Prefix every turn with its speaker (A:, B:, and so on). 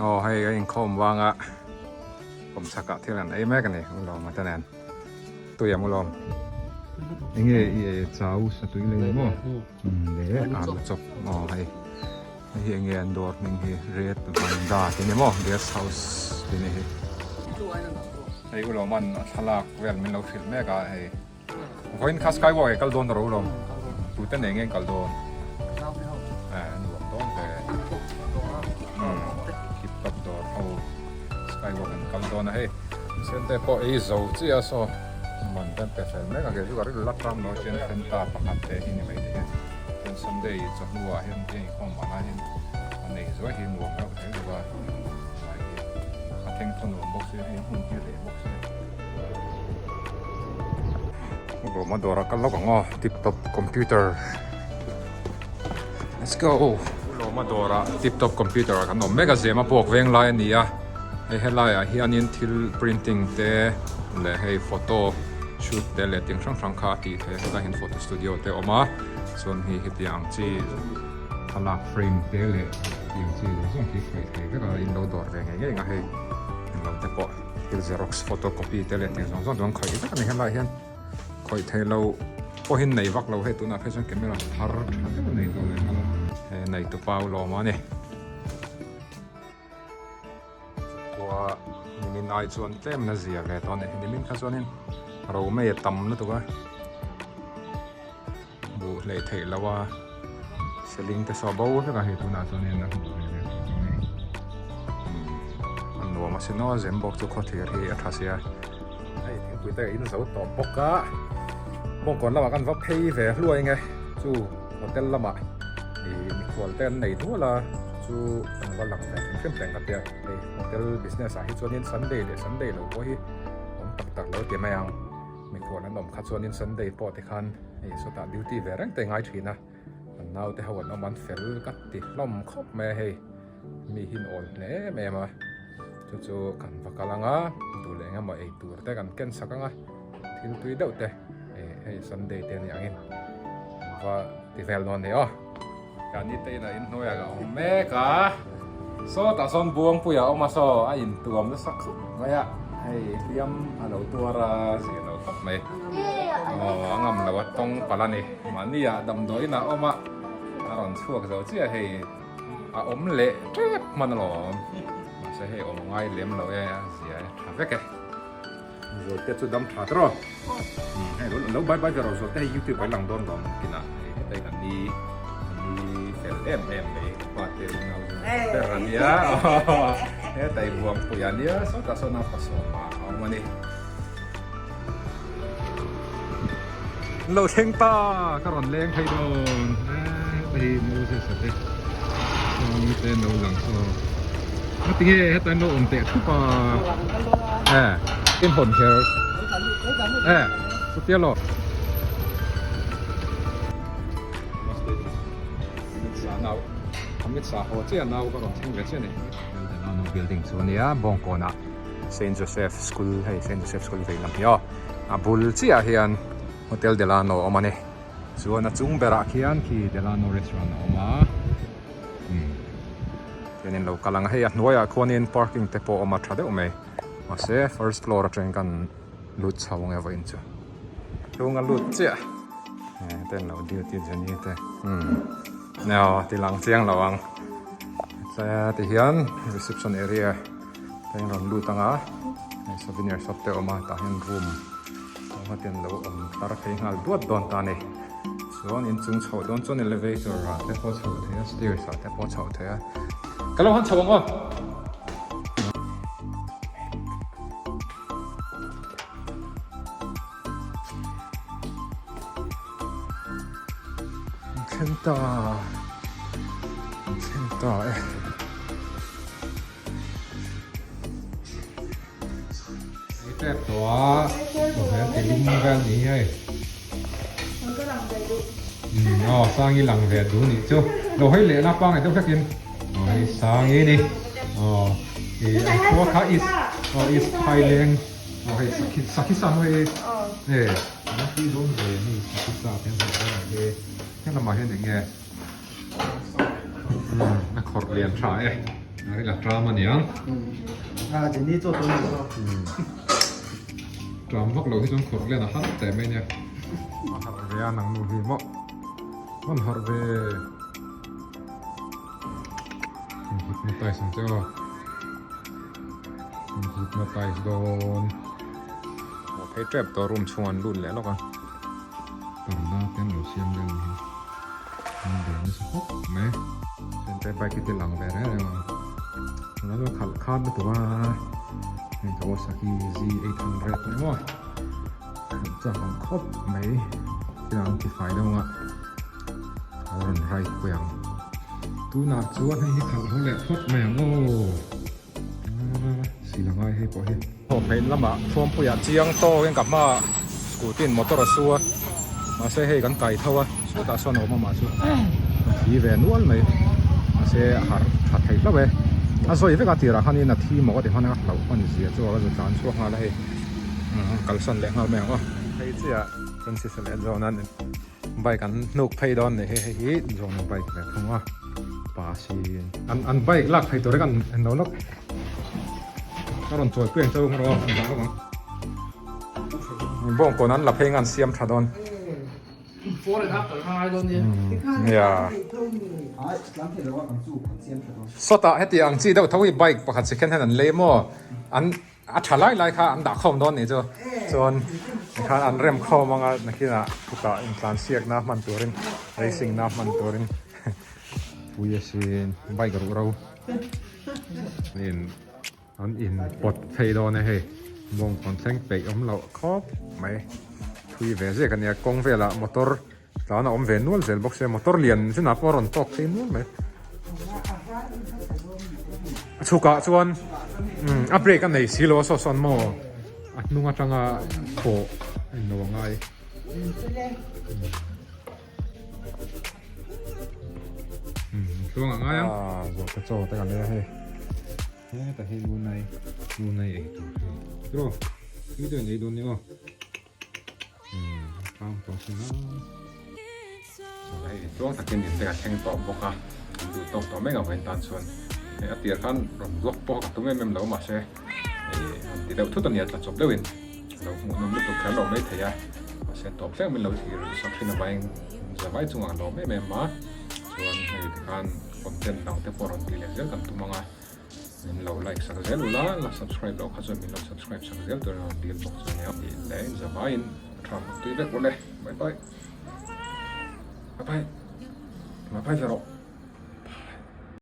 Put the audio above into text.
A: Aw hei a inkhawm vanga kawm chhakah thil an ei mek a ni ulawm a te nen tui ang ulawm enge i ei chau sa tui lei maw le alu chawp aw hei hei hi enge an dawr hming hi red vanda tih a ni maw guest house tih a ni hi hei ulawm an a thlalak vel min lo hrilh mek a hei. Vawiin kha skywalk ah kal dawn ro lo tute nen nge kal dawn eh nuam dawn ve tip top dawr ho skywalk an kal dawn a hei sente pawh ei zo chiah a saw man te an pe fel mek a kei chu ka rilru la tram lo chuan fenta pakhat te hi ni mai te hian chuan sunday chawhnu ah hian tiang inkhawm vanah hian a nei zuai hi nuam reuh hle bawk a lai hi a thengthaw nuam bawk sia hei hmun hi a reh bawk sia. Bawma dawrah kal lawk ang aw tip top computer let's go Lawma dawrah tip top computer ah kan awm mek a zema buak veng lai a ni a hei helai ah hianin thil printing te leh hei photo shoot te leh ting hrang hrang kha a tih theih a helai hian photo studio te a awm a chuan hei hetiang ang chi thlalak frame te leh tiang chi zawng zawng khi khawih thei vek a in lo dawr ve ngei ngei ang a hei englo te pawh. Thil xerox photo copy te leh tih zawng zawng chu an khawih vek a ni helai hian khawih theih lo pawhin nei vak lo hei tunah phei chuan camera thar tha deuh a nei tawh leh nghal a he nei tu pau lawm a ni khua nimin ai chuan tlem na zia ve tawh a ni nimin kha chuanin ro mai a tam lutuk a buh hleih theih loh a seling te saw bo vek a hei tunah chuanin a hmuh ve ve tawh chu a ni a nuam a sin aw zem bawk chu khawthlir hi a tha sia hei thingpui te in zo tawh bawk a bawngkawn lamah kan va phei ve hluai nge chu hotel lamah ih mikhual te an nei nual a chu kan va lang ve hrim hrim reng ka tia hei hotel business ah hi chuanin sunday leh sunday lo pawh hi awm tak tak lo ti mai ang. Mikhual an awm kha chuanin Sunday pawh tikhan hei sawtah duty ve reng te ngai thin a, an naute ho an awm an fel ka ti hlawm khawp mai a hei, mi hi an awl hle em em a, chu chu kan va kal ang a, duh leh engemaw ei tur te kan ken sak ang a, thil tui deuh te hei Sunday te a nih angin an va ti vel dawn a ni aw. Ka ni te inah inhnuaiah ka awm mek a, sawtah sawn Buangpuia a awm a saw a intuam nasa khawp mai a, hei hliam a lo tuar a zir lo khawp mai. Aw a ngam lo a tawng palh a ni, mahniah damdawiin ah a awm a, a rawn chhuak zo chiah hei a awm leh tep hman alawm, mahse hei awm a ngai lem lo e a zia e tha vek e. Zawlte chu dam tha tawh hei lo bye bye ve rawh zawlte hei youtube ah i lang dawn lawm kinah hei hetai kan ni kan ni fel em em mai ka pa te unau ber a nia hetai buangpui a nia sawtah sawn a pasawm a awm a ni lo thleng ta ka rawn leng thei dawn hei Moses a te chuan te an lo lang saw ngatinge heta an lo awm teh thup a eh in hawn kher eh chutia lo nau amit sa haw chiah nau ka rawn thleng ve chiah a ni building chu a nia bawngkawnah Saint Joseph School hei Saint Joseph School vei lam hi aw a bul chiah ah hian Hotel Delano a awm a ni chuan a chung berah khian khi Delano restaurant a awm a umm chuanin lo kal ang a hei a hnuaiah khuanin parking te pawh a awm a tha deuh mai mahse first floor atangin kan lut chho ang e vawiin chu chhung a lut chiah heng te an lo duty Jenny te umm aw ti lang chiang lo ang tihian reception area. Hei an rawn lut ang a, hei souvenir shop te a awm a, tah hian room engemaw te an lo awm tar phei nghal duat dawn ta a ni. Chuan inchung chhoh dawn chuan elevator ah te pawh chhoh theih a, stairs ah te pawh chhoh theih a. Ka lo han chho ang aw. An thleng ta, an thleng ta e. Ei tep tawh a, chawhmeh ti lum vel ni hei. Umm aw Sangi lang ve duh nih chu. Lo hawi leh la pangai deuh hlekin. Aw hei Sangi ni. Aw i an khua kha East aw East Phaileng aw hei Sakhi Sakhi sa maw hei e an tui dawn ve ni Sakhi sa te an hmuh dawn ang hi. Helamah hian eng nge umm a khawrh lian tha e. A ril a ṭam a nia. Ṭam vak lo hi chuan khawrh len a har teh mai nia. A harh ve a nang nu hi maw. Hman harh ve. Hypnotize ang che aw. Hypnotize dawn. Aw phei tep tawh room chhung an lut leh lawk a. Parda te an lo siam vel ni hi. An bel nasa khawp mai. Chuan bike hi te lang ve reng reng ang. Tunah chuan khalh khat lutuk a. Heng Kawasaki Z800 ni maw. Khalh chak ang khawp mai. Thil ang tifai deuh ang a. A rawn ride pui ang. Tunah chuan hei hi khalh ho leh phawt mai ang aw. Sila ngai hei pawh hi. Aw hmeiin lamah Thuampuiah chiang tawkin ka hmaah scooty in motor a su a, mahse hei kan kai tho a, chutah sawn a awm a mah chu a thi ve nual mai, mahse a harh tha thei hlauh e, a zawi vek a tirah khanin a thi maw ka ti hman a, hlauh hman zia chu a zu tlan chhuak nghal a hei kalsan leh nghal mai ang aw. Hei chiah Francis leh John an Bike an hnuk phei dawn nih hi hei hi John-a bike ve thung a pa siin an an bike lak thei tur hi kan en lo lawk a rawn chawi pui ang chauh rawh an dah lawk ang bawngkawn an la phei nga an siam tha dawn nia sawtah heti ang chi deuh tho hi bike pakhat second hand an lei maw an A tha lai lai kha an dah khawm dawn nih chu chuan tikhan an rem khawm anga nakinah chutah intlan siakna hman turin racing na hman turin pui a sin bike ruh ro in an in pawt phei dawn e hei bawngkawn thleng peih awm loh khawp mai thui ve zek ania kawng velah motor tlan a awm ve nual zel bawk sia motor lian chinah pawh a rawn tawk phei nual mai a chhukah chuan umm a brake a nei si lo a saw sawn maw a hnung atanga thawh a inlo a ngai umm tluang a ngai ang ah zawh te chaw te ka lei a hei heta hi lunai lunai ei tur hi tiraw tui deuhin ei dawn nia aw. Hei tluang takin in te ka thleng tawh bawk a an duh tawk tawh mai ngawin tan chuan hei a tir khan rawn vlog pawh ka tum em em lo mahse hei han ti deuh thut a nia tla chawp deuhin lo hmuh nawm lutuk kher lo mai thei a mahse tawp thleng min lo thlir sak thin avangin zavai chungah ka lawm em em a chuan hei tikhan content dang te pawh rawn ti leh zel kan tum ang a. Min lo like sak zel ula, la subscribe loh kha chuan min lo subscribe sak zel tur a rawn dil bawk chu a nia. Tih leh zavaiin tha hmang tui vek ule. Bye bye. Bye bye. Bye bye ve rawh.